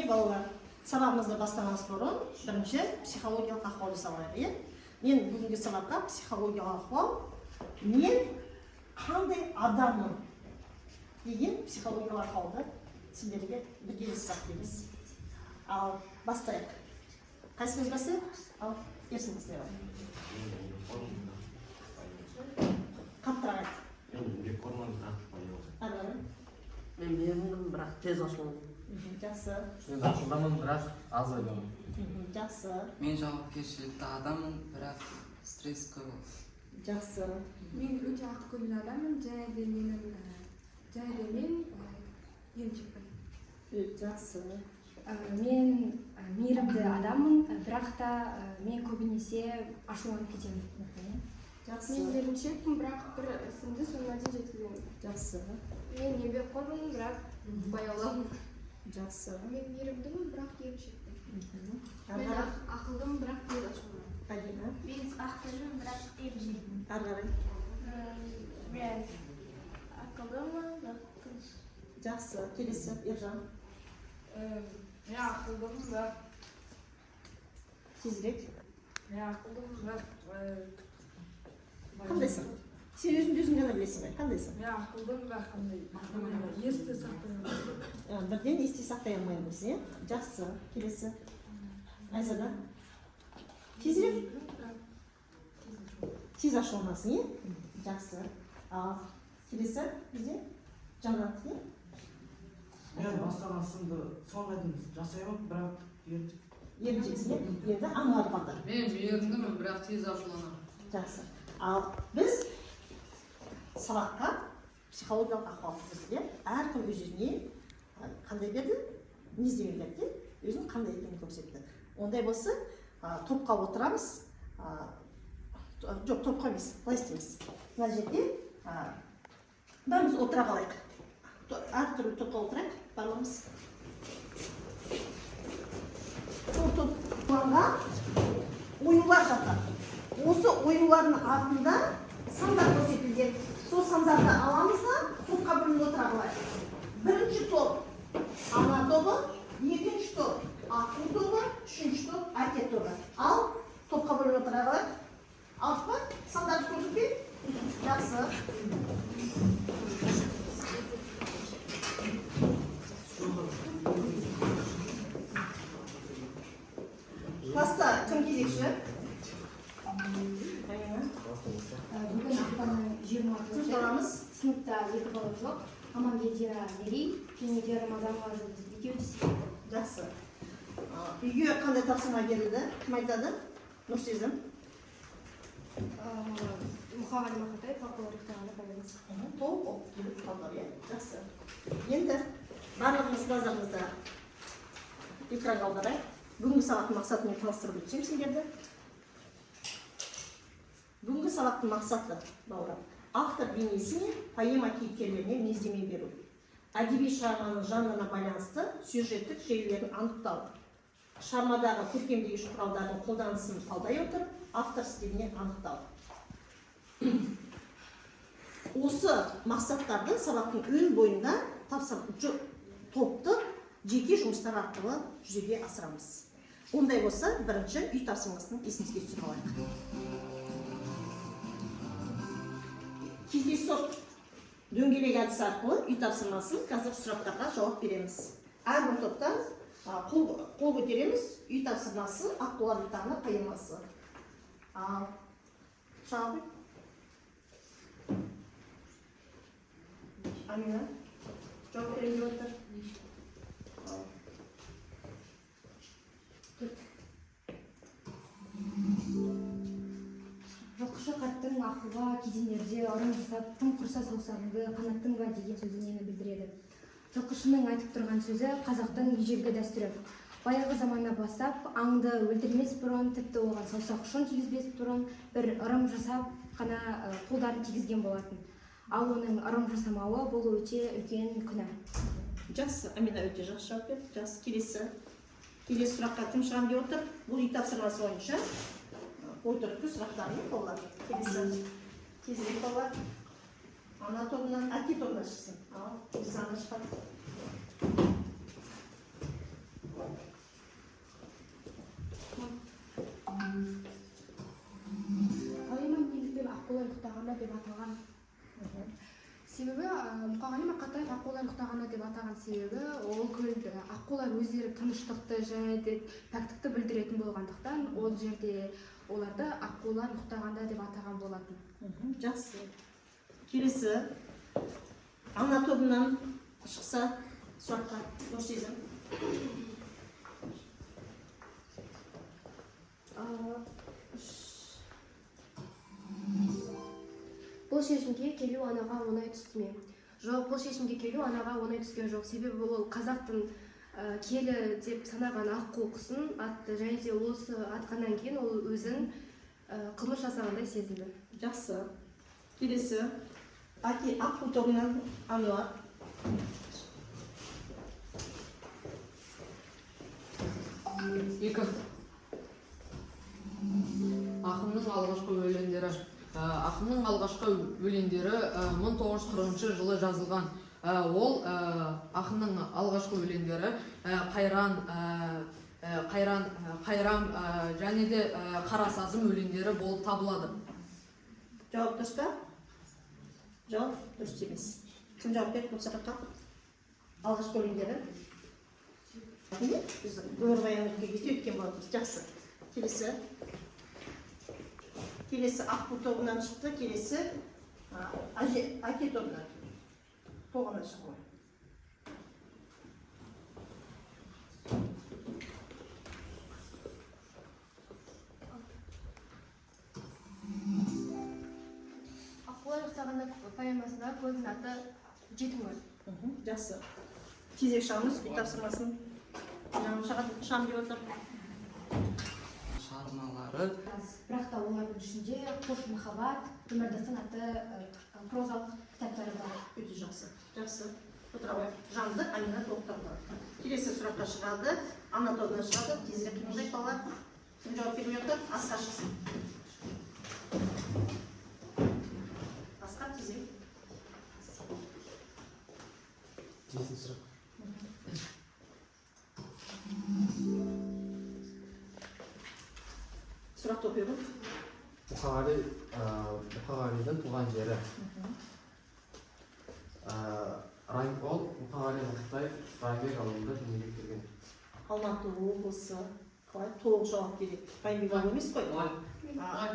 Міне, балалар, сабағымызды бастамас бұрын бірінші психологиялық ахуал жасап алайық, иә. Мен бүгінгі сабаққа психологиялық ахуал, мен қандай адаммын деген психологиялық ахуалды сендерге бірге жасасақ дейміз. Ал бастайық. Қайсымыз бастайық? Ал, Ерсін, бастай ал. Қаттырақ айт. Мен еңбекқормын, бірақ баяу. Ары қарай. Мен мейірімдімін, бірақ тез ашуланамын. Жақсы. Мен ақылдымын, бірақ аз ойланамын. Жақсы. Мен жауапкершілікті адаммын, бірақ стресс көп. Жақсы. Мен өте ақкөңіл адаммын және де менің және де мен еріншекпін. Жақсы. Мен мейірімді адаммын, бірақ та мен көбінесе ашуланып кетемін. Жақсы. Мен еріншекпін, бірақ бір ісімді соңына дейін жеткіземін. Жақсы. Мен еңбекқормын, бірақ баяуламын. Жақсы. Мен мейірімдімін, бірақ еріншекпін. Ары Мен қарай. ақылдымын, бірақ тез ашуланамын. Адина. Мен ақылдымын, бірақ еріншекпін. Ары қарай. Мен ақылдымын, бірақ тыныш. Жақсы. Келесі, Ержан. Мен ақылдымын, бірақ Тезірек. Мен ақылдымын, бірақ Қандайсың? Сен өзіңді өзің ғана білесің ғой, қандайсың? Мен ақылдымын, бірақ қандай есте сақтай алмаймын. Бірден есте сақтай алмаймыз, иә. Жақсы. Келесі, Айзада. Тезірек. Тез ашуланасың, иә. Жақсы. Ал келесі бізде Жанат, иә. Мен бастаған ісімді соңына дейін жасаймын, бірақ еріншек. Еріншексің, иә. Енді Ануар балдар. Мен мейірімдімін, бірақ тез ашуланамын. Жақсы. Ал біз сабаққа психологиялық ахуал жүргіздік, иә. Әркім өз өзіне қандай берді, мінездеме берді, иә, өзінің қандай екенін көрсетті. Ондай болса, топқа отырамыз. Жоқ, топқа емес, былай істейміз: мына жерде бәріміз отыра қалайық. Әртүрлі топқа отырайық барлығымыз. Сол топтарға оюлар жатады. Осы оюлардың артында сандар көрсетілген. Сол сандарды аламыз да, топқа бөлініп отыра қалайық. Бірінші топ ана тобы, екінші топ ақын тобы, үшінші топ әке тобы. Ал, топқа бөлініп отыра қалайық. Алдық па сандарды? Көрдік пе? Жақсы. Класста кім кезекші? Амина. Бүгін ақпанның 26. Кім аламыз? Сыныпта екі бала жоқ. Амангелдина Мерей және де Рамазанова Жұлдыз, екеуі де секілді. Жақсы. Үйге қандай тапсырма берілді? Кім айтады? Нұрсезім. Мұқағали Мақатаев, «Аққулар ұйықтағанда» поэмасы. Толық оқып келіп қалдыр, иә. Жақсы. Енді барлығымыз назарымызды экранға аударайық. Бүгінгі сабақтың мақсатымен таныстырып өтсем сендерді. Бүгінгі сабақтың мақсаты, бауырым, автор бейнесі мен поэма кейіпкерлеріне мінездеме беру, әдеби шығарманың жанрына байланысты сюжеттік желілерін анықтау, шығармадағы көркемдегіш құралдардың қолданысын талдай отырып, автор стиліне анықтау. Осы мақсаттарды сабақтың өн бойында топтық, жеке жұмыстар арқылы жүзеге асырамыз. Ондай болса, бірінші үй тапсырмасын есімізге түсіріп алайық. Кездейсоқ дөңгелек әдісі арқылы үй тапсырмасын қазір сұрақтарға жауап береміз. Әрбір топтан қол көтереміз. Үй тапсырмасы «Аққулар ұйықтағанда» поэмасы. Ал, шыға ғой. Амина жауап беремін деп отыр. Ал. Төрт. Жылқышы қарттың «Аққуға кездеңдерде ырым жасап, тым құрса саусағыңды қанаттың ба» деген сөзі нені білдіреді? Жылқышының айтып тұрған сөзі — қазақтың ежелгі дәстүрі. Баяғы заманнан бастап аңды өлтірмес бұрын, тіпті оған саусақ ұшын тигізбес бұрын бір ырым жасап қана қолдарын тигізген болатын. Ал оның ырым жасамауы — бұл өте үлкен күнә. Жақсы, Амина өте жақсы жауап берді. Жақсы. Келесі сұраққа кім шығамын деп отыр? Бұл үй тапсырмасы бойынша ой түрткі сұрақтар, иә, балалар. Келесі, тезірек, балалар. Ана тобынан, әке тобынан шықсын. Ал, Ризана шығады. Ибрагим Мақатаев «Аққулар ұйықтағанда» деп атаған себебі, ол көлді аққулар өздері тыныштықты және де пәктікті білдіретін болғандықтан, ол жерде оларды «Аққулар ұйықтағанда» деп атаған болатын. Жақсы. Келесі ана тобынан шықса сұраққа, Нұрсезім. Үш. Бұл шешімге келу анаға оңай түсті ме? Жоқ, бұл шешімге келу анаға оңай түскен жоқ, себебі ол қазақтың киелі деп санаған аққу құсын атты және де осы атқаннан кейін ол өзін қылмыс жасағандай сезінді. Жақсы. Келесі әке, аққу тобынан Ануар. Екі. Ақынның алғашқы өлеңдері. Ақынның алғашқы өлеңдері 1940 жылы жазылған. Ол ақынның алғашқы өлеңдері Қайран, Қайран, Қайрам және де Қара сазым өлеңдері болып табылады. Жауап дұрыс па? Жауап дұрыс емес. Кім жауап берді бұл сұраққа? Алғашқы өлеңдері. Міне, біз өмірбаян өткен кезде өткен болатынбыз. Жақсы. Келесі. Келесі аққу тобынан шықты, келесі әке тобынан. Толғанай шығу. «Аққулар ұйықтағанда» поэмасындағы көлдің аты Жетімкөл. Жақсы. Тезірек шығамыз, үй тапсырмасын. Жаңа шығады, шығамын деп отыр. Шығармалары. Аз, бірақ та олардың ішінде «Қош махаббат», «Өмірдастан» атты прозалық кітаптары бар. Өте жақсы. Жақсы. Отыра ғой. Жанды Амина толықтырды. Келесі сұраққа шығады. Ана тобынан шығады. Тезірек қимылдайық, балалар. Кім жауап бермей отыр? Асқар шықсын. Асқар, тезірек. Бесінші сұрақ. Сұрақты оқи ғой. Мұқағалидың туған жері. Ол Мұқағали Мақатаев Райымбек ауылында дүниеге келген. Алматы облысы. Қалай? Толық жауап керек. Райымбек ауылы емес қой.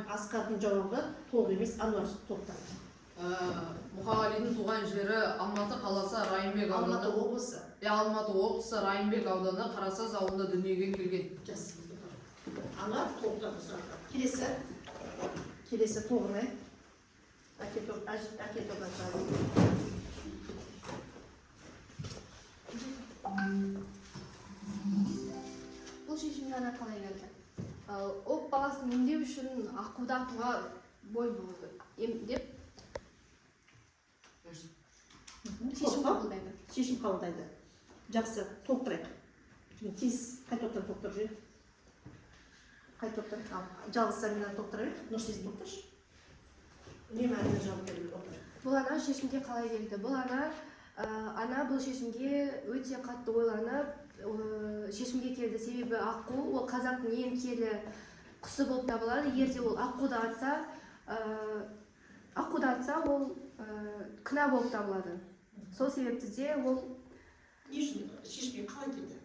Асқардың жауабы толық емес. Ануар толықтырды. Мұқағалидың туған жері Алматы қаласы, Райымбек Алматы ауданы. облысы. Иә, Алматы облысы, Райымбек ауданы, Қарасаз ауылында дүниеге келген. Жақсы. Ануар толықтырды сұрақты. Келесі. Келесі Толғанай. Әке топ, әке тобынан шығады. Бұл шешімге ана қалай келді? Ол баласын емдеу үшін аққуды атуға бой буды емдеп шешім қабылдайды. Шешім қабылдайды. Жақсы, толықтырайық. Şimdi тез қай топтан толықтырып жібер? Қай топтан? Ал, жалғыз Аминаны толықтыра бер. Нұрсезім толықтыршы. Үнемі Амина жауап беріп отыр. Бұл ана шешімге қалай келді? Бұл ана бұл шешімге өте қатты ойланып шешімге келді, себебі аққу ол қазақтың ең киелі құсы болып табылады. Егер де ол аққуды атса, ол күнә болып табылады. Сол себепті де ол Не үшін, шешімге қалай келді?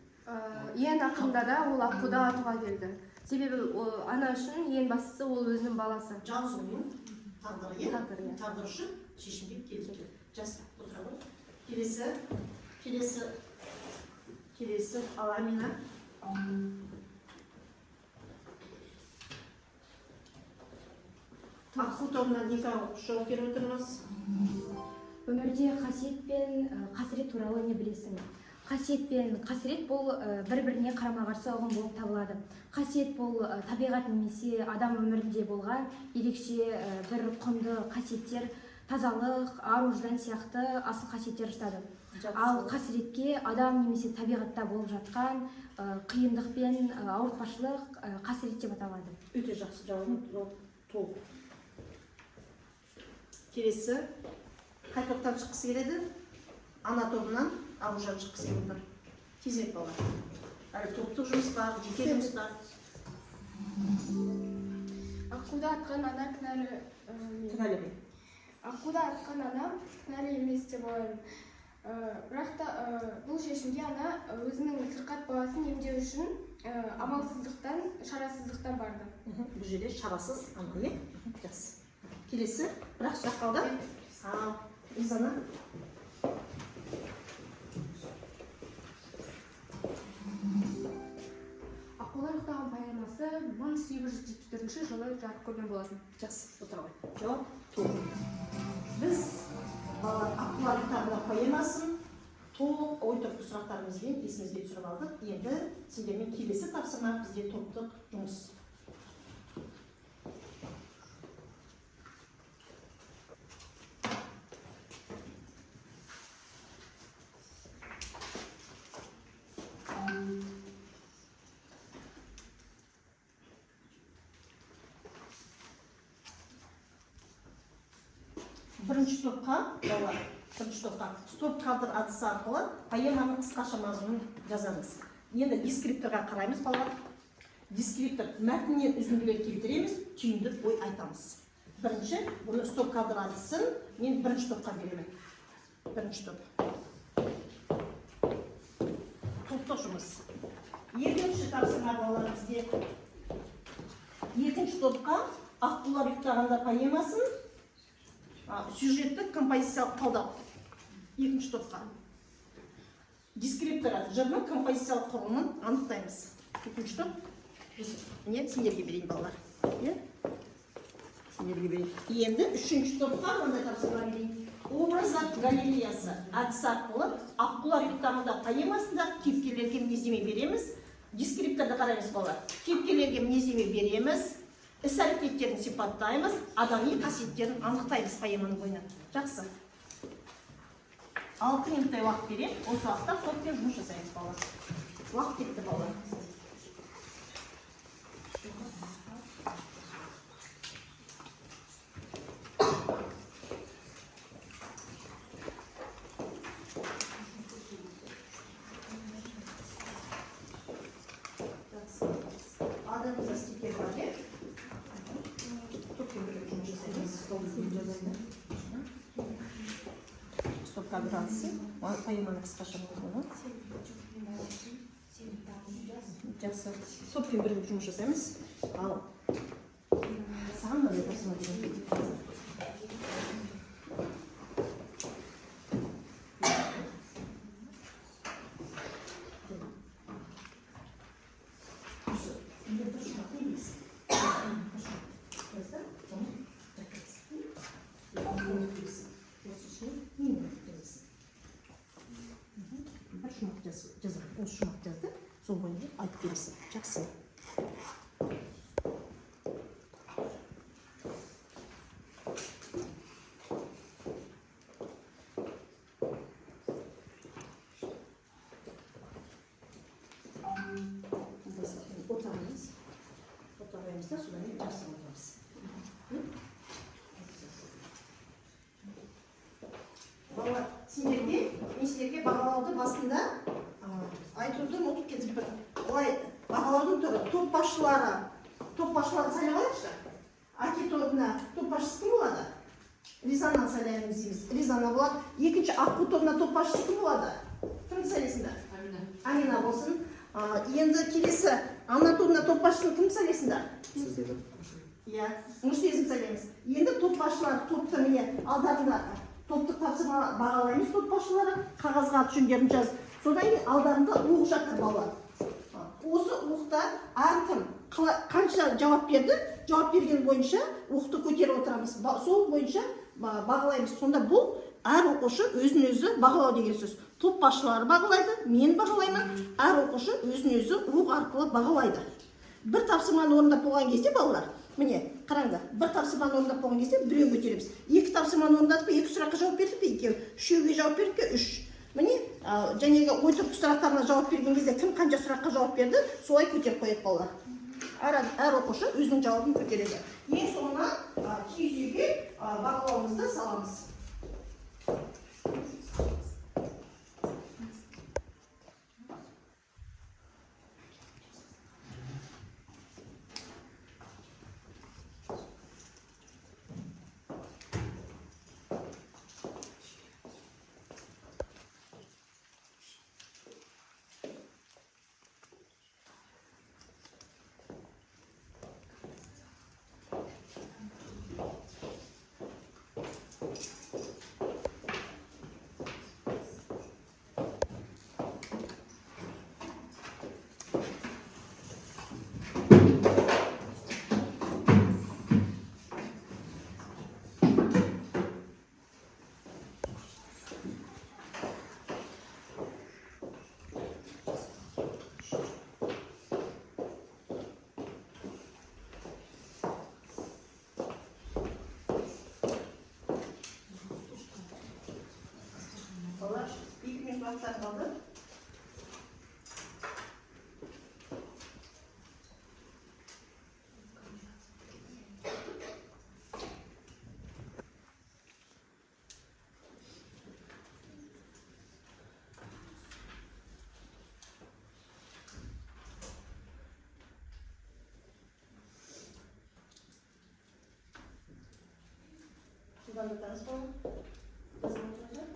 Ең ақырында да ол аққуды атуға келді, себебі ол ана үшін ең бастысы ол өзінің баласы. Жалғыз ұлының тағдыры, иә? Тағдыры, иә. Тағдыры үшін шешімге келді екен. Жақсы, отыра ғой. Келесі, келесі, келесі, ал, Амина. Аққу тобынан екі жауап беріп отырмыз. Өмірде қасиет пен қасірет туралы не білесің? Қасиет пен қасірет бұл бір біріне қарама қарсы ұғым болып табылады. Қасиет бұл табиғат немесе адам өмірінде болған ерекше бір құнды қасиеттер, тазалық, ар ождан сияқты асыл қасиеттер жатады. Ал қасіретке адам немесе табиғатта болып жатқан қиындық пен ауыртпашылық қасірет деп аталады. Өте жақсы жауап, жауап толық. Келесі қай топтан шыққысы келеді? Ана тобынан Аружан шыққысы келіп отыр. Тезірек, балалар. Әлі топтық жұмыс бар, жеке жұмыс бар. Аққуды атқан ана кінәлі ме? Кінәлі ме? Аққуды атқан ана кінәлі емес деп ойлаймын. Бірақ та бұл шешімге ана өзінің сырқат баласын емдеу үшін амалсыздықтан, шарасыздықтан барды. Бұл жерде шарасыз ана, иә? Жақсы. Келесі, бірақ сұрақ қалды. Ал, Ризана. Аққулар ұйықтаған поэмасы 1874 жылы жарық көрген болатын. Жақсы, отыра ғой. Жауап толық. Біз балалар Аққулар ұйықтағанда поэмасын толық ой түрткі сұрақтарымызбен есімізге түсіріп алдық. Енді сендермен келесі тапсырма бізде топтық жұмыс. Бірінші топқа, балалар, бірінші топқа стоп кадр әдісі арқылы поэманың қысқаша мазмұнын жазамыз. Енді дескрипторға қараймыз, балалар. Дескриптор мәтіннен үзінділер келтіреміз, түйінді ой айтамыз. Бірінші, бұны стоп кадр әдісін мен бірінші топқа беремін. Бірінші топ. Топтық жұмыс. Екінші тапсырма, балалар, бізде. Екінші топқа Аққулар ұйықтағанда поэмасын сюжеттік композициялық талдау. Екінші топқа. Дескрипторы жырдың композициялық құрылымын анықтаймыз. Екінші топ. Міне, сендерге берейін, балалар. Иә? Сендерге берейін. Енді үшінші топқа мынандай тапсырма берейін. Образдар галереясы әдісі арқылы Аққулар ұйықтағанда поэмасында кейіпкерлерге мінездеме береміз. Дескрипторды қараймыз, балалар. Кейіпкерлерге мінездеме береміз. Іс әрекеттерін сипаттаймыз, адами қасиеттерін анықтаймыз поэманың бойынан. Жақсы. 6 минуттай уақыт беремін. Осы уақытта топпен жұмыс жасаймыз, балалар. Уақыт кетті, балалар. Жақсы. Адамызда стикер бар, иә? Топпен бірге жұмыс жасаймыз. Стоп кадр әдісі. Поэманың қысқаша мазмұны. Жақсы. Топпен бірге жұмыс жасаймыз. Ал саған мынандай тапсырма беремін. Осы үйде бір шумақ дейміз. Бір шумақ. Жаз да, соны біріктіресің. Осы ішіне нені жазасың? Бір шумақ жазамын. Осы шумақ жазды, сол бойынша айтып бересің. Жақсы. Отырамыз. Отырамыз да, содан кейін жақсы отырамыз. Балалар, сендерге, мен сендерге бағалауды басында айтуды ұмытып кетіппін. Олай бағалаудың түрі топ басшылары. Топ басшыларын сайлап алайықшы. Әке тобына топ басшысы кім болады? Ризананы сайлаймыз дейміз. Ризана болады. Екінші Аққу тобына топ басшысы кім болады? Кімді сайлайсыңдар? Амина. Амина болсын. Енді келесі ана тобына топ басшысын кімді сайлайсыңдар? Иә, Нұрсезім сайлаймыз. Енді топ басшылары топты міне алдарында топтық тапсырма бағалаймыз, топ басшылары қағазға аты жөндерін жазып, содан кейін алдарында оқ жатыр, балалар. Осы оқта әркім қанша жауап берді, жауап берген бойынша оқты көтеріп отырамыз. Сол бойынша бағалаймыз. Сонда бұл әр оқушы өзін өзі бағалау деген сөз. Топ басшылары бағалайды, мен бағалаймын. Әр оқушы өзін өзі оқ арқылы бағалайды. Бір тапсырманы орындап болған кезде, балалар, міне, қараңдар, бір тапсырманы орындап болған кезде біреу көтереміз. Екі тапсырманы орындадық па, екі сұраққа жауап бердік пе, екеу, үшеуге жауап бердік пе, үш. Міне, жәнегі ой түрткі сұрақтарына жауап берген кезде кім қанша сұраққа жауап берді, солай көтеріп қояды балалар. Әр оқушы өзінің жауабын көтереді. Ең соңынан, киіз үйге, бағалауымызды саламыз. Таңдатамыз, балалар. Жазып отырыңыздар.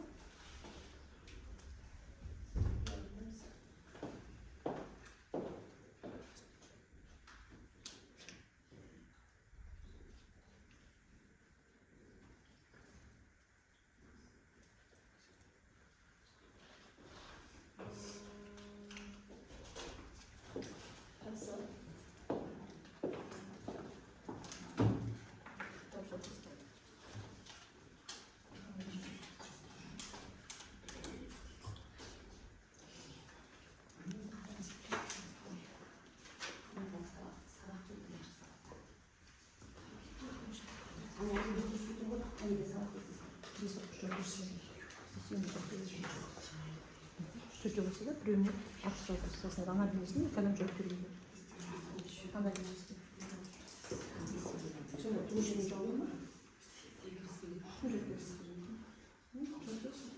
Жақсы. Төртеу болса да, біреуіне артық жауап берсе, ана бөлмесіне екі адам жауап беруге. Ана бөлмесіне. Сонда ол жерде жауап ма? Кім жауап берсін? Жауап берсін.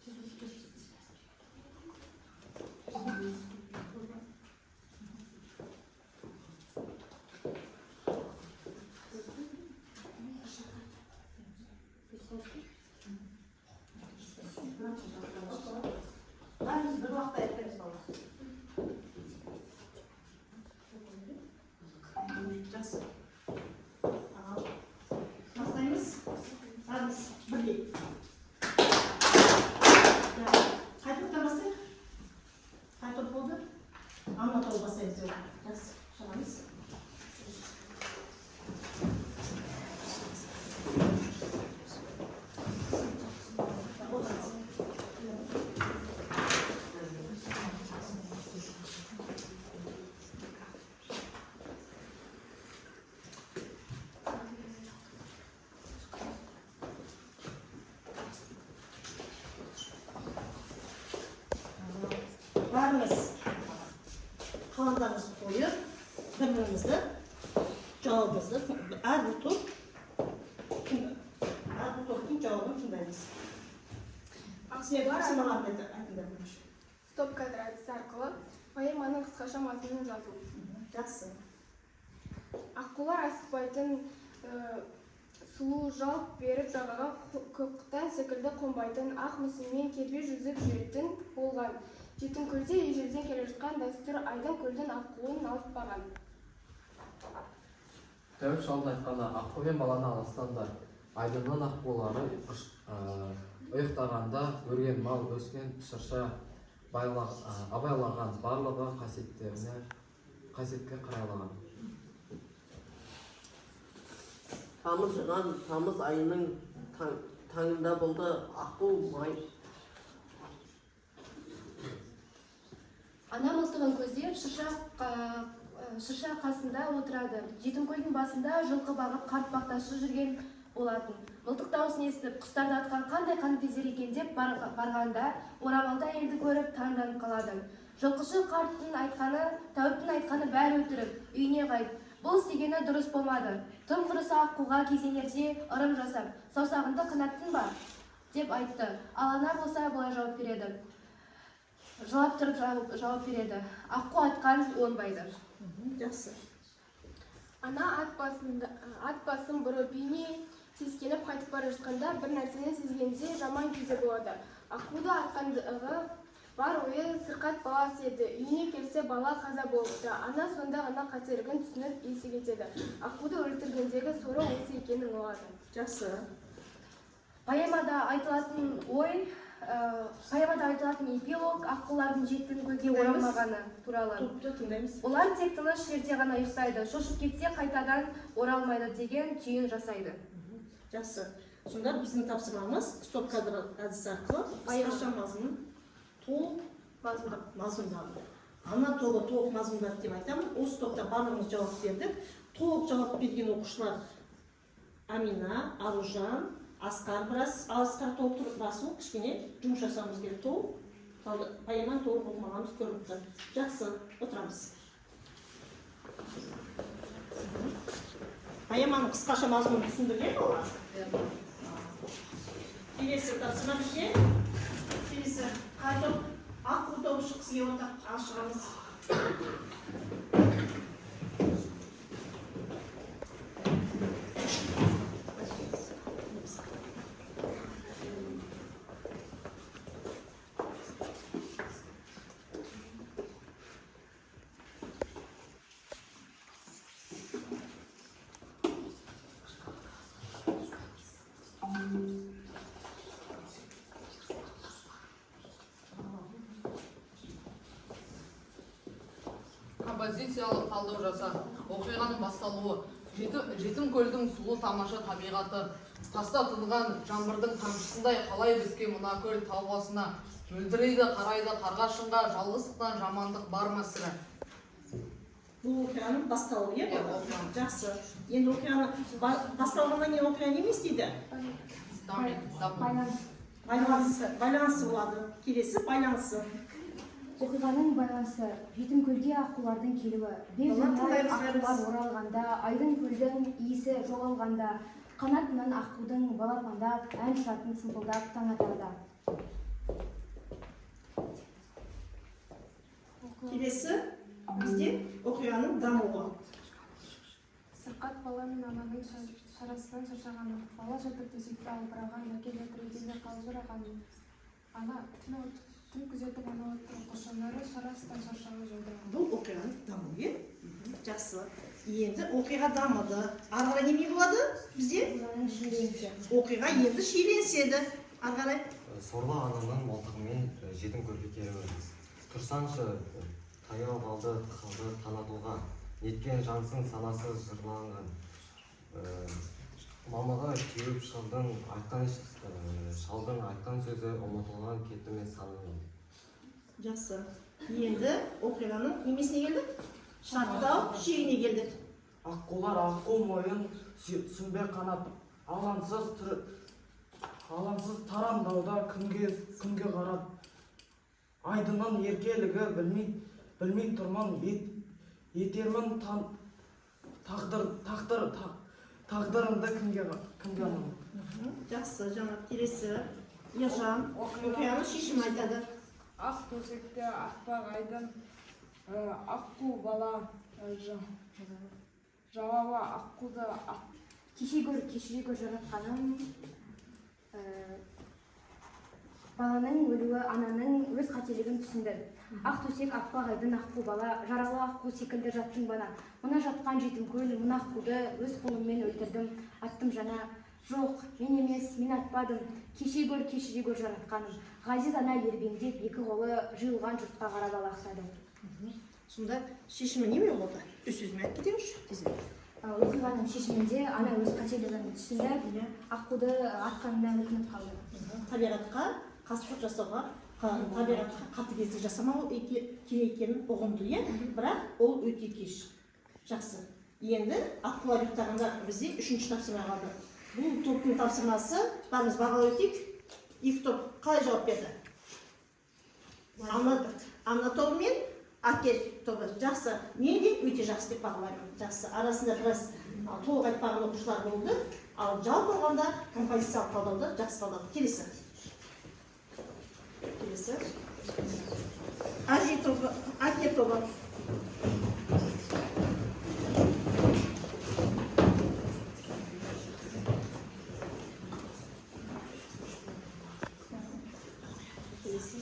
Тез өтіп кетсін. Бәріміз бір уақытта аяқтаймыз, балалар. Жақсы. Ал, бастаймыз. Бәріміз бірдей. Қай топтан бастайық? Қай топ болды? Ана тобы бастаймыз деп отыр. Жақсы, шығамыз. Отырыңыз. Бәріміз қаламдарымызды қойып, бір бірімізді жауабымызды, әрбір топ, әрбір топтың жауабын тыңдаймыз. Сіздер тапсырмаларды айтыңдар бірінші. Стоп кадр әдісі арқылы поэманың қысқаша мазмұнын жазу. Жақсы. Аққулар асықпайтын, сұлу, жалт беріп жағаға көкқұтан секілді қонбайтын, ақ мүсінмен кербез жүзіп жүретін болған. Жетімкөлде ежелден келе жатқан дәстүр айдын көлдің аққуын ауыртпаған. Тәуіп шалдың айтқаны: «Аққу мен баланы аластаңдар. Айдынның аққулары ұйықтағанда өрген мал, өскен шырша абайлаған, барлығы қасиеттеріне қасиетке қарайлаған». Тамыз жыған тамыз айының таңында болды. Аққу май Ана мылтығын көздеп шырша қасында отырады. Жетімкөлдің басында жылқы бағып, қарт бақташы жүрген болатын. Мылтық дауысын естіп, құстарды атқан қандай қаныпезер екен деп барғанда, орамалды әйелді көріп таңданып қалады. Жылқышы қарттың айтқаны, тәуіптің айтқаны бәрі өтірік, үйіне қайт. Бұл істегені дұрыс болмады. Тым құрыса аққуға кезенерде ырым жасап, саусағыңды қанаттың ба деп айтты. Ал ана болса былай жауап береді. Жылап тұрып жауап береді. Аққу атқан оңбайды. Жақсы. Ана ат басын бұрып үйіне сескеніп қайтып бара жатқанда, бір нәрсені сезгенде жаман күйде болады. Аққуды атқандағы бар ойы сырқат баласы еді. Үйіне келсе, бала қаза болыпты. Ана сонда ғана қателігін түсініп, есі кетеді. Аққуды өлтіргендегі соры осы екенін ұғады. Жақсы. Поэмада айтылатын ой, поэмада айтылатын эпилог аққулардың Жетімкөлге оралмағаны туралы. Топты тыңдаймыз. Олар тек тыныш жерде ғана ұйықтайды, шошып кетсе, қайтадан оралмайды деген түйін жасайды. Жақсы. Сонда біздің тапсырмамыз: стоп кадр әдісі арқылы қысқаша мазмұн толық мазмұндады. Ана тобы толық мазмұндады деп айтамын. Осы топта барлығымыз жауап бердік. Толық жауап берген оқушылар: Амина, Аружан, Асқар біраз. Асқар толық тұрып, Расул кішкене жұмыс жасауымыз керек. Толық поэманы толық оқымағанымыз көрініп тұр. Жақсы, отырамыз. Поэманың қысқаша мазмұнын түсіндірген балалар. Келесі тапсырма бізде. Келесі қай топ? Аққу тобы шыққысы келіп отыр. Ал, шығамыз. Композициялық талдау жаса. Оқиғаның басталуы. Жетім көлдің сұлу тамаша табиғаты. Таста тұнған жаңбырдың тамшысындай қалай біткен мына көл тау басына. Мөлдірейді, қарайды қарға шыңға, жалғыздықтан жамандық бар ма сірә? Бұл оқиғаның басталуы, иә? Иә, оқиғаның. Жақсы. Енді оқиғаны басталғаннан кейін оқиға не істейді? Дамиды, дамиды. Байланыс. Байланысы болады. Келесі байланысы. Оқиғаның байланысы: жетім көлге аққулардың келуі, бел Балалар, жинай тыңдаймыз. аққулар оралғанда, айдын көлдің иісі жоғалғанда, қанатынан аққудың балапандап, ән ұшатын сымпылдап таң атарда. Келесі бізде оқиғаның дамуы. Сырқат бала мен ананың шарасынан шаршаған. Бала жатыр төсекте албыраған, әке жатыр еденде қалжыраған. Ана түн күзетіп, ана отыр оқушылары шарасынан шаршаған, жаудыраған. Бұл оқиғаның дамуы, иә? Жақсы. Енді оқиға дамыды. Ары қарай неме болады бізде? Оқиғаның шиеленісі. Оқиға енді шиеленіседі. Ары қарай. Сорлы ананың мылтығымен жетім көлге келуі. Тұрсаңшы, таяу қалды, тықылды танатуға. Неткен жансың санасы жырланған. Мамығы теуіп шалдың айтқан, шалдың айтқан сөзі ұмытылған кетті ме санынан. Жақсы. Енді оқиғаның немесіне келдік? Шарттау шегіне келдік. Аққулар аққу мойын, сүмбе қанат, алаңсыз тарамдауда күнге қарап. Айдынның еркелігі білмей тұрмын, етермін тағдырымды кімге аманат. Жақсы, жаңа келесі Ержан оқиғаның шешімін айтады. Ақ төсекте аппақ айдын, аққу бала, жалауы аққуды ақ. Кеше гөр, кешіре гөр жаратқаным, баланың өлуі ананың өз қателігін түсінді. Ақ төсек, аппақ айдын, аққу бала, жаралы аққу секілді жаттың бана. Мына жатқан жетім көл, мына аққуды өз қолыммен өлтірдім, аттым жаңа. Жоқ, мен емес, мен атпадым. Кеше гөр, кешіре гөр жаратқаным. Ғазиз ана ербеңдеп, екі қолы жиылған жұртқа қарап алақтады. Сонда шешімі неме болды? Өз сөзімен айтып кетіңізші тезірек. Оқиғаның шешімінде ана өз қателігін түсініп, аққуды атқанына өкініп қалды. Табиғатқа қастық жасауға, табиғатқа қатыгездік жасамау керек екенін ұғынды, иә? Бірақ ол өте кеш. Жақсы. Енді аққулар ұйықтағанда бізде үшінші тапсырма қалды. Бұл топтың тапсырмасы, бәріміз бағалап өтейік. Екі топ қалай жауап берді? Ана тобы мен әке тобы. Жақсы. Мен де өте жақсы деп бағалаймын. Жақсы. Арасында біраз толық айтпаған оқушылар болды. Ал жалпы алғанда композициялық талдауды жақсы талдады. Келесі. Келесі. Әже тобы, әке тобы. Келесі.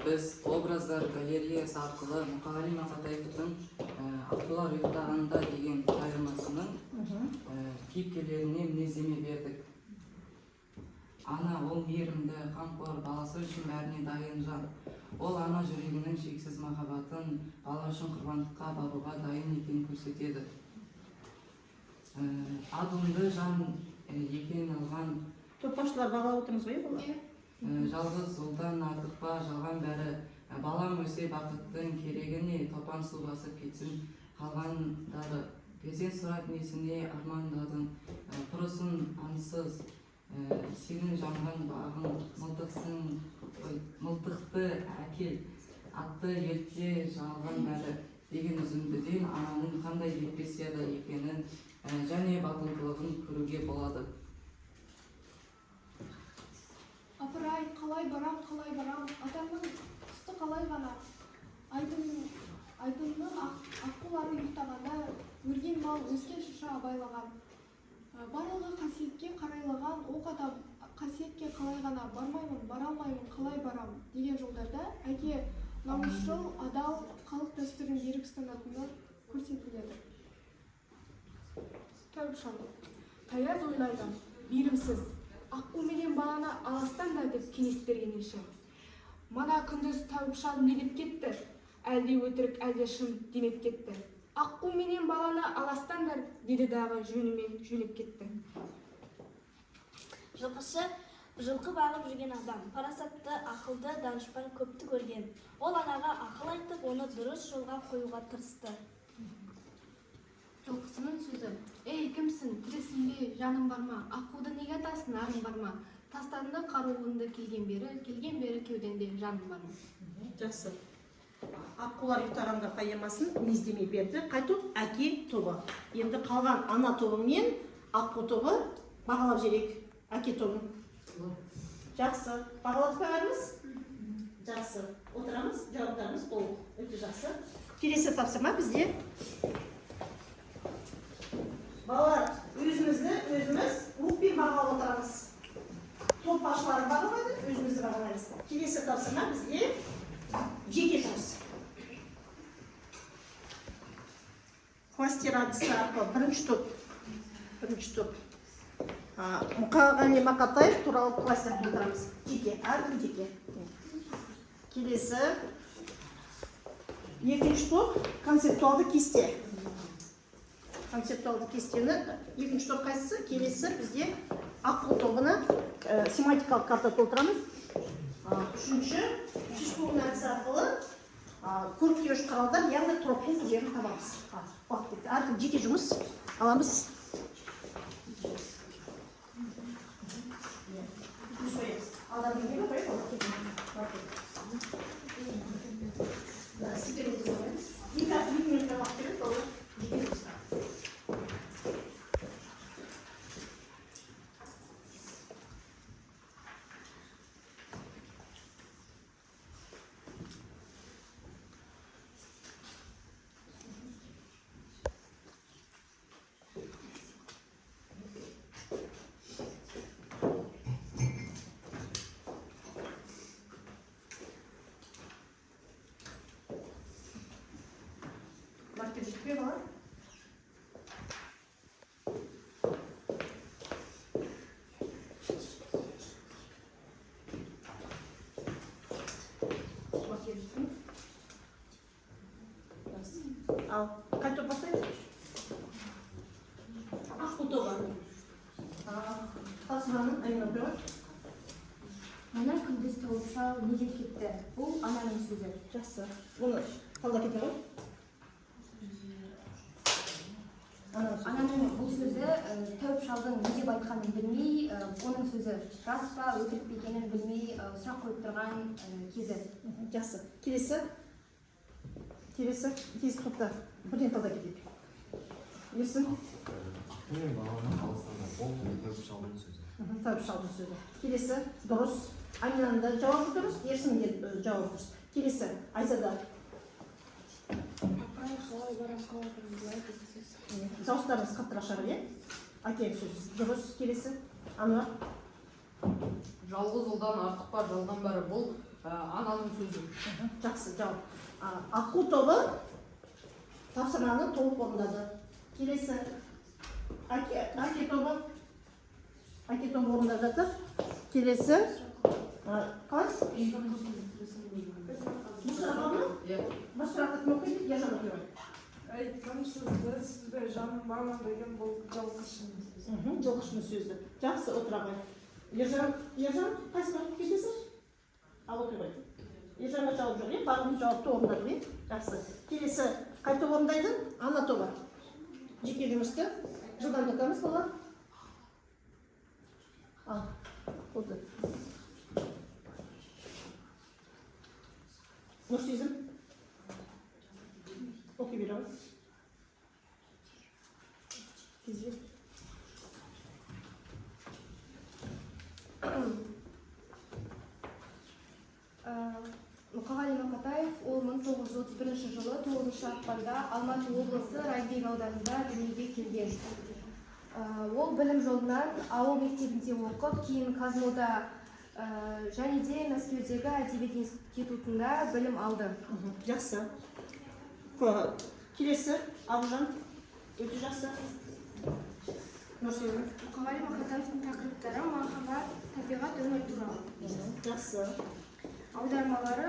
Біз образдар галереясы арқылы Мұқағали Мақатаевтың Аққулар ұйықтағанда деген поэмасының кейіпкерлеріне мінездеме бердік. Ана ол мейірімді, қамқор, баласы үшін бәріне дайын жан. Ол ана жүрегінің шексіз махаббатын бала үшін құрбандыққа баруға дайын екенін көрсетеді. Адуынды жан екенін алған. Топ басшылар бағалап отырмыз ғой, иә, балалар? Жалғыз ұлдан артық па жалған бәрі. Балам өсе бақыттың керегі не, топан су басып кетсін қалғандары. Перзент сұрап несіне армандадың, құрысын аңсыз, сенің жанған бағың, мылтықты әкел, атты ерте жалған бәрі деген үзіндіден ананың қандай депрессияда екенін және батылдығын көруге болады. Апырай, қалай барам, қалай барам, атамның құсты қалай ғана. Айдынның аққулары ұйықтағанда өрген мал, өскен шырша абайлаған. Барлығы қасиетке қарайлаған, оқ Қасиетке қалай ғана бармаймын, бара алмаймын, қалай барам деген жолдарда әке намысшыл, адал, халық дәстүрін берік ұстанатыны көрсетіледі. Тәуіп шал таяз ойлайды, мейірімсіз. Аққу менен баланы аластаңдар деп кеңес берген елші. Мана күндіз тәуіп шал не деп кетті? Әлде өтірік, әлде шын демеп кетті. Аққу менен баланы аластаңдар деді дағы, жөнімен жөнеп кетті. Жылқышы — жылқы бағып жүрген адам, парасатты, ақылды, данышпан, көпті көрген. Ол анаға ақыл айтып, оны дұрыс жолға қоюға тырысты. Жылқышының сөзі: Ей, кімсің, тірісің бе, жаның бар ма? Аққуды неге атасың, арың бар ма? Тастанды қаруыңды келген бері, келген бері кеудеңде жаның бар ма? Жақсы. «Аққулар ұйықтағанда» поэмасын мінездеме берді. Қай топ? Әке тобы. Енді қалған ана тобы мен аққу тобы бағалап жіберейік. Әке тобын. Жақсы. Бағаладық па бәріміз? Жақсы. Отырамыз, жауаптарымыз толық. Өте жақсы. Келесі тапсырма бізде. Балалар, өзімізді өзіміз рухпен бағалап отырамыз. Топ басшылары бағалайды, өзімізді бағалаймыз. Келесі тапсырма бізде жеке жұмыс. Кластер әдісі арқылы бірінші топ Мұқағали Мақатаев туралы кластер толтырамыз. Жеке, әркім жеке. Келесі екінші топ концептуалды кесте. Концептуалды кестені екінші топ қайсысы? Келесі бізде аққу тобына семантикалық карта толтырамыз. Үшінші фишбоун әдісі арқылы көріктеуіш құралдар, яғни троптың түрлерін табамыз. Уақыт кетті. Әркім жеке жұмыс аламыз. Алдарына келе қояйық, олар кетеді. Да, стикер өткізіп қоямыз. 2 минуттай уақыт береді, олар жеке жұмысқа. Маркер жетпей бала? Маркер жетпей ме? Жақсы. Ал, қай топ бастайды? Аққу тобы. Тапсырманы Айна оқи ғой. Мана күндіз тәуіп шал не деп кетті? Бұл ананың сөзі. Жақсы. Бұны талдап кете ғой. Ананың сөзі. Ананың бұл сөзі тәуіп шалдың не деп айтқанын білмей, оның сөзі рас па, өтірік пе екенін білмей, сұрақ қойып тұрған кезі. Жақсы. Келесі. Келесі. Келесі топта. Бірден талдап кетейік. Ерсін. Аққу мен баланы алыстаңдар, бұл тәуіп шалдың сөзі. Тәуіп шалдың сөзі. Келесі. Дұрыс. Аминаның да жауабы дұрыс, Ерсіннің де жауабы дұрыс. Келесі. Айзада. Апай, қалай барам, қалай барам, былай деген сөз. Дауыстарыңыз қаттырақ шығар, иә? Әкенің сөзі. Дұрыс. Келесі. Ануар. Жалғыз ұлдан артық па жалған бәрі, бұл ананың сөзі. Жақсы жауап. Аққу тобы тапсырманы толық орындады. Келесі әке тобы. Әке тобы орындап жатыр. Келесі қалай? Бұл сұрақ бар ма? Иә. Бұл сұрақты кім оқиды? Ержан оқи ғой. Ей, кімсіз, тірісіз бе, жаның бар ма деген бұл жылқышының сөзі. Жылқышының сөзі. Жақсы, отыра ғой. Ержан, Ержан, қайсы уақыт кетесің? Ал, оқи ғой. Ержанға жауап жоқ, иә? Барлығымыз жауапты орындадық, иә? Жақсы. Келесі қай топ орындайды? Ана тобы. Жеке жұмысты жылдамдатамыз, балалар. Ал, болды. Нұрсезім. Оқи бере ғой. Тезірек. Мұқағали Мақатаев ол 1931 жылы 9 ақпанда Алматы облысы Райымбек ауданында дүниеге келген. Ол білім жолынан ауыл мектебінде оқып, кейін КазНУ-да және де Мәскеудегі әдебиет институтында білім алды. Жақсы. Келесі, Аружан. Өте жақсы. Нұрсезім. Мұқағали Мақатаевтың тақырыптары махаббат, табиғат, өмір туралы. Жақсы. Аудармалары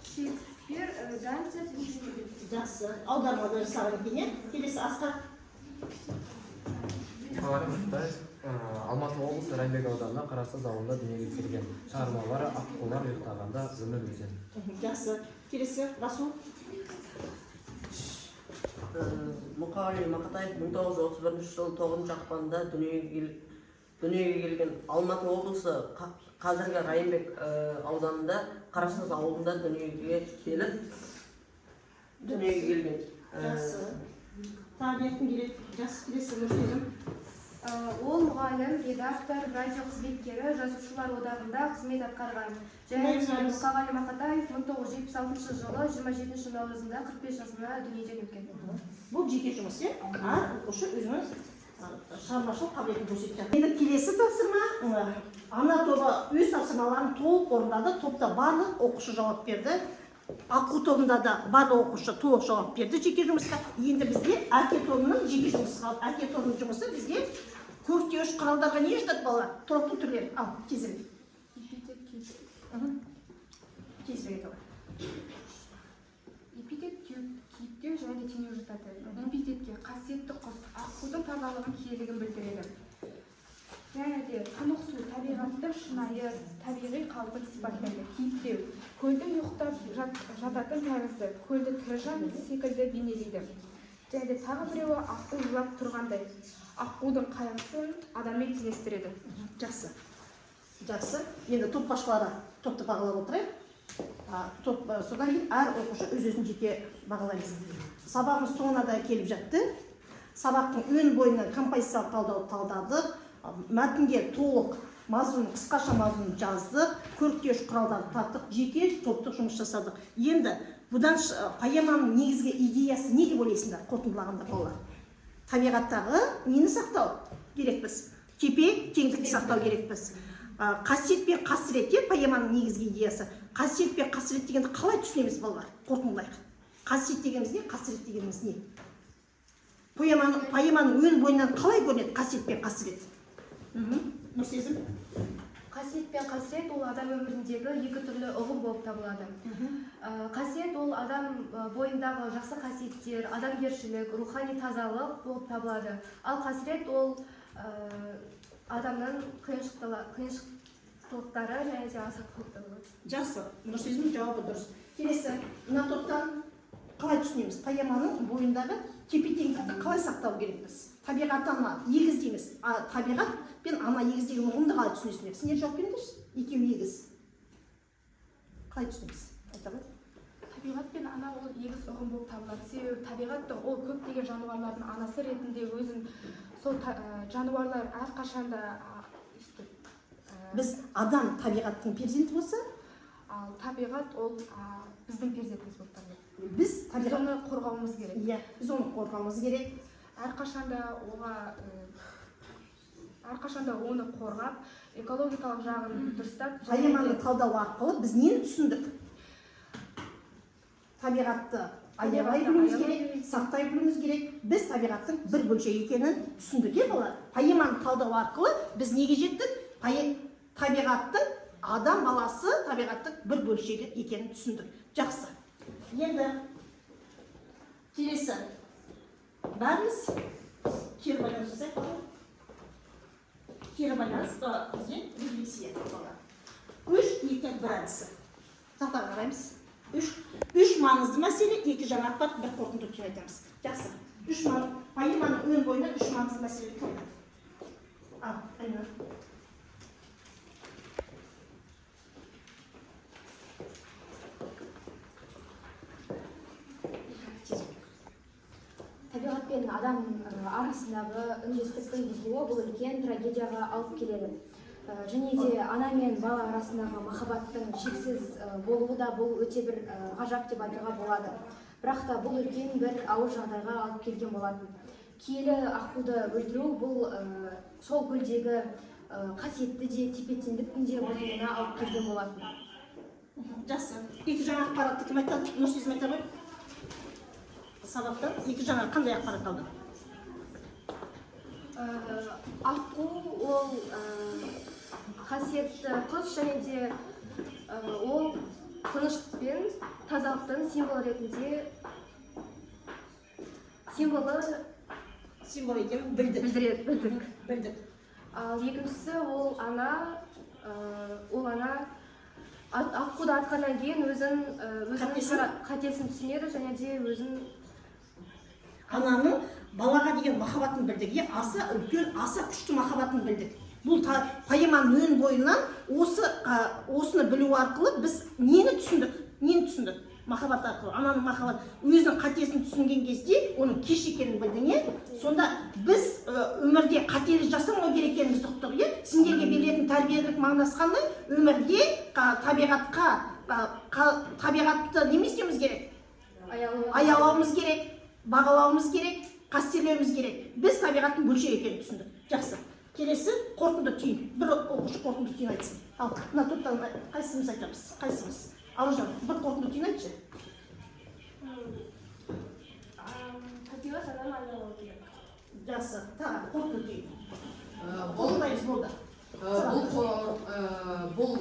Шекспир, Данте, Пушкин. Жақсы. Аударма да жасаған екен, иә? Келесі, Асқар. Мұқағали Мақатаев Алматы облысы Райымбек ауданына Қарасаз ауылында дүниеге келген. Шығармалары «Аққулар ұйықтағанда», «Өмір өзен». Жақсы. Келесі, Расул. Мұқағали Мақатаев 1931 жылы 9 ақпанда дүниеге келген. Алматы облысы қазіргі Райымбек ауданында Қарасаз ауылында дүниеге келген. Жақсы. Тағы не айтқың келеді? Жақсы, келесі, Нұрсезім. Ол мұғалім, редактор, радио қызметкері, жазушылар одағында қызмет атқарған. Және де Мұқағали Мақатаев 1976 жылы 27 наурызында 45 жасында дүниеден өткен. Бұл жеке жұмыс, иә? Әр оқушы өзінің шығармашылық қабілетін көрсетті. Енді келесі тапсырма, ана тобы өз тапсырмаларын толық орындады. Топта барлық оқушы жауап берді. Аққу тобында да барлық оқушы толық жауап берді жеке жұмысқа. Енді бізде әке тобының жеке жұмысы қалды. Әке тобының жұмысы бізге көріктеуіш құралдарға не жатады, балалар? Тораптың түрлері. Ал, тезірек. Эпитет Тезірек айта. Эпитет кейіптеу және де теңеу жатады. Эпитетке қасиетті құс, аққудың тазалығын, киелігін білдіреді. Және де тұнық су табиғаттың шынайы, табиғи қалпын сипаттайды. Кейіптеу көлдің ұйықтап жататын тәрізді, көлді тірі жан секілді бейнелейді. Және де тағы біреуі аққу жылап тұрғандай, аққудың қайғысын адаммен теңестіреді. Жақсы. Жақсы. Енді топ басшылары топты бағалап отырайық. Топ, содан кейін әр оқушы өз өзін жеке бағалаймыз. Сабағымыз соңына да келіп жатты. Сабақтың өн бойынан композициялық талдау талдадық. Мәтінге толық мазмұн, қысқаша мазмұн жаздық, көріктеуіш құралдарды таптық, жеке топтық жұмыс жасадық. Енді бұдан поэманың негізгі идеясы не деп ойлайсыңдар қорытындылағанда, балалар? Табиғаттағы нені сақтау керекпіз? Тепе теңдікті сақтау керекпіз. Қасиет пен қасірет, иә, поэманың негізгі идеясы. Қасиет пен қасірет дегенді қалай түсінеміз, балалар? Қорытындылайық. Қасиет дегеніміз не? Қасірет дегеніміз не? Поэманың өн бойынан қалай көрінеді қасиет пен қасірет? Нұрсезім? Қасиет пен қасірет ол адам өміріндегі екі түрлі ұғым болып табылады. Қасиет ол адам бойындағы жақсы қасиеттер, адамгершілік, рухани тазалық болып табылады. Ал қасірет ол адамның қиыншылықтары және де азап болып табылады. Жақсы, Нұрсезімнің жауабы дұрыс. Келесі, мына топтан қалай түсінеміз? Поэманың бойындағы тепе-теңдікті қалай сақтау керекпіз? Табиғат ана егіз дейміз. Табиғат пен ана егіз деген ұғымды қалай түсінесіңдер? Сендер жауап беріңдерші. Екеуі егіз. Қалай түсінеміз? Айта ғой. Табиғат пен ана ол егіз ұғым болып табылады. Себебі табиғат ол көптеген жануарлардың анасы ретінде өзін сол жануарлар әрқашанда өстіп, Біз адам табиғаттың перзенті болса, ал табиғат ол біздің перзентіміз болып табылады. Біз Біз табиғат оны қорғауымыз керек. Иә, біз оны қорғауымыз керек. Әрқашанда оны қорғап, экологиялық жағын дұрыстап, және Поэманы де талдау арқылы біз нені түсіндік? Табиғатты аялай Табиғатты білуіміз аялай керек, сақтай білуіміз керек. Біз табиғаттың бір бөлшегі екенін түсіндік, иә, балалар? Поэманы талдау арқылы біз неге жеттік? Табиғаттың адам баласы табиғаттың бір бөлшегі екенін түсіндік. Жақсы. Енді келесі бәріміз кері байланыс жасайық, балалар. Кері байланыс, бізде рефлексия, балалар. 3, 2, 1 әдісі. Тақтаға қараймыз. Үш маңызды мәселе, 2 жаңа ақпарат, 1 қорытынды түйін айтамыз. Жақсы. Поэманың өн бойынан 3 маңызды мәселе кім айтады? Ал, Айнұр. Табиғат пен адам арасындағы үндестіктің бұзылуы бұл үлкен трагедияға алып келеді. Және де ана мен бала арасындағы махаббаттың шексіз болуы да бұл өте бір ғажап деп айтуға болады. Бірақ та бұл үлкен бір ауыр жағдайға алып келген болатын. Киелі аққуды өлтіру бұл сол көлдегі қасиетті де тепе теңдіктің де бұзылуына алып келген болатын. Жақсы. Екі жаңа ақпаратты кім айтады? Нұрсезім айта ғой. Сабақтан екі жаңа қандай ақпарат алдың? Аққу ол қасиетті құс және де ол тыныштық пен тазалықтың символы ретінде символы Символ екенін білдік. Білдіреді, білдік. Білдік. Ал екіншісі ол ана, ол ана аққуды атқаннан кейін өзін өзінің Қатесін? Қатесін түсінеді және де өзін Ананың балаға деген махаббатын білдік, иә, аса үлкен, аса күшті махаббатын білдік. Бұл поэманың өн бойынан осы осыны білу арқылы біз нені түсіндік? Нені түсіндік? Махаббат арқылы, ананың махаббат, өзінің қатесін түсінген кезде оның кеш екенін білдің, иә? Сонда біз өмірде қателік жасамау керек екенімізді ұқтық, иә? Сендерге берілетін тәрбиелік мағынасы қандай? Өмірде табиғатқа, табиғатты неме істеуіміз керек? Аялауымыз керек, бағалауымыз керек, қастерлеуіміз керек. Біз табиғаттың бөлшегі екенін түсіндік. Жақсы. Келесі қорытынды түйін. Бір оқушы қорытынды түйін айтсын. Ал, мына топтан қайсымыз айтамыз? Қайсымыз? Аружан, бір қорытынды түйін айтшы. Табиғат ананы аялау керек. Жақсы. Тағы қорытынды түйін. Бұл Қорытындаймыз, болды. Бұл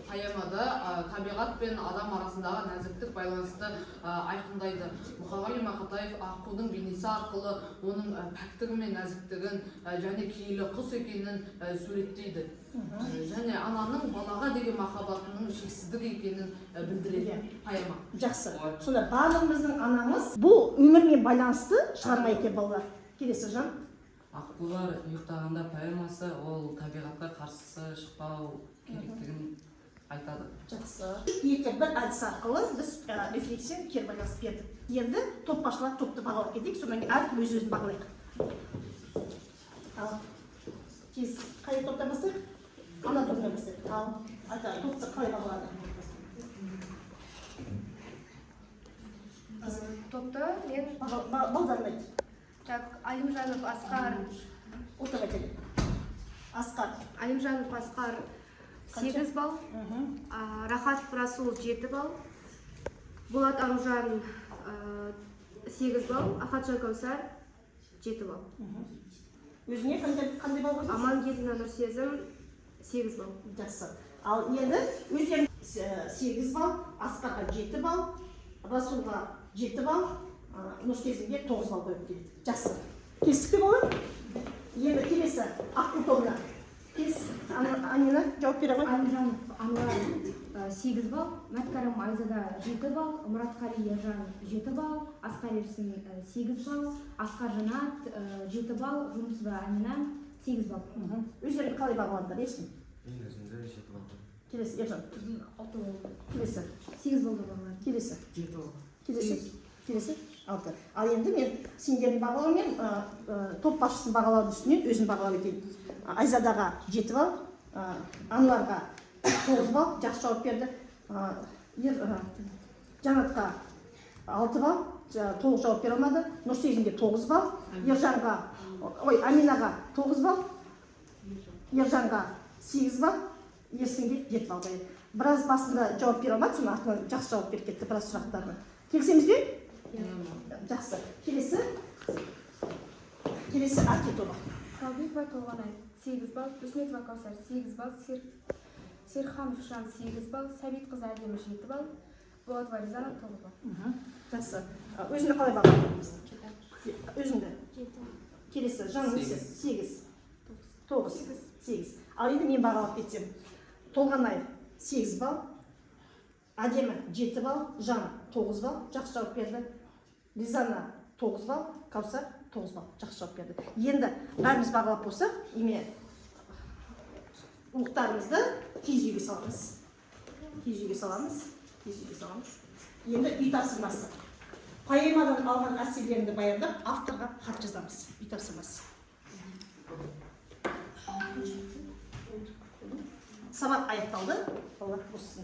поэмада табиғат пен адам арасындағы нәзіктік байланысты айқындайды. Мұқағали Мақатаев аққудың бейнесі арқылы оның пәктігі мен нәзіктігін және киелі құс екенін суреттейді. Және ананың балаға деген махаббатының шексіздік екенін білдіреді поэма. Жақсы. Сонда барлығымыздың анамыз бұл өмірмен байланысты шығарма екен, балалар. Келесі, Жан. Аққулар ұйықтағанда поэмасы ол табиғатқа қарсы шықпау керектігін айтады. Жақсы. Екі бір әдіс арқылы біз рефлексия, кері байланыс бердік. Енді топ басшылар топты бағалап кетейік, содан кейін әркім өз өзін бағалайық. Ал, тез қай топтан бастайық? Ана топтан бастайық. Ал, айта, топты қалай бағалады? Топты мен Балдарын айт. Так, Алимжанов Асқар. Ортаға кел. Асқар. Алимжанов Асқар Қанша? 8 балл. Рахатов Расул 7 балл. Болат Аружан 8 балл. Ахатжан Кәусар 7 балл. Өзіңе қандай балл қойдың? Амангелдина Нұрсезім 8 балл. Жақсы. Ал енді өздерің 8 балл, Асқарға 7 балл, Расулға 7 балл, Нұрсезімге 9 балл қойып келеді. Жақсы. Келістік пе, балалар? Енді келесі аққу тобына. Кес, Амина, жауап бере ғой. Алимжанов Ануар 8 балл, Мәткәрім Айзада 7 балл, Мұратқали Ержан 7 балл, Асқар Ерсін 8 балл, Асқар Жанат 7 балл, Жүнісова Амина 8 балл. Өздерің қалай бағаладыңдар, Ерсін? Мен өзімді 7 балл қойдым. Келесі, Ержан. Өзім 6 балл. Келесі. 8 балл бағаладым. Келесі. 7 балл. Келесі. Келесі. 6. Ал енді мен сендердің бағалаумен, топ басшысын бағалаудың үстінен өзім бағалап өтейін. Айзадаға 7 балл, Ануарға 9 балл, жақсы жауап берді. Жанатқа 6 балл, толық жауап бере алмады. Нұрсезімге 9 балл, Ержанға, ой, Аминаға 9 балл, Ержанға 8 балл, Ерсінге 7 балл қояды. Біраз басында жауап бере алмады, соның артынан жақсы жауап беріп кетті біраз сұрақтарына. Келісеміз бе? Жақсы. Келесі. Келесі Әке тобы. Қалыбекова Толғанай 8 балл, Үсметова Кәусар 8 балл, Серханов Жан 8 балл, Сәбитқызы Әдемі 7 балл, Болатова Ризана 9 балл. Жақсы. Өзіңді қалай бағаладың? Өзіңді. 7. Келесі, Жан, несі? 8. 9. 8. Ал енді мен бағалап кетсем. Толғанай 8 балл, Әдемі 7 балл, Жан 9 балл, жақсы жауап берді. Ризана 9 балл, Кәусар 9 балл, жақсы жауап берді. Енді бәріміз бағалап болсақ, еме уықтарымызды киіз үйге саламыз. Киіз үйге саламыз, киіз үйге саламыз. Енді үй тапсырмасы. Поэмадан алған әсерлеріңді баяндап, авторға хат жазамыз. Үй тапсырмасы. Сабақ аяқталды. Балалар, бос.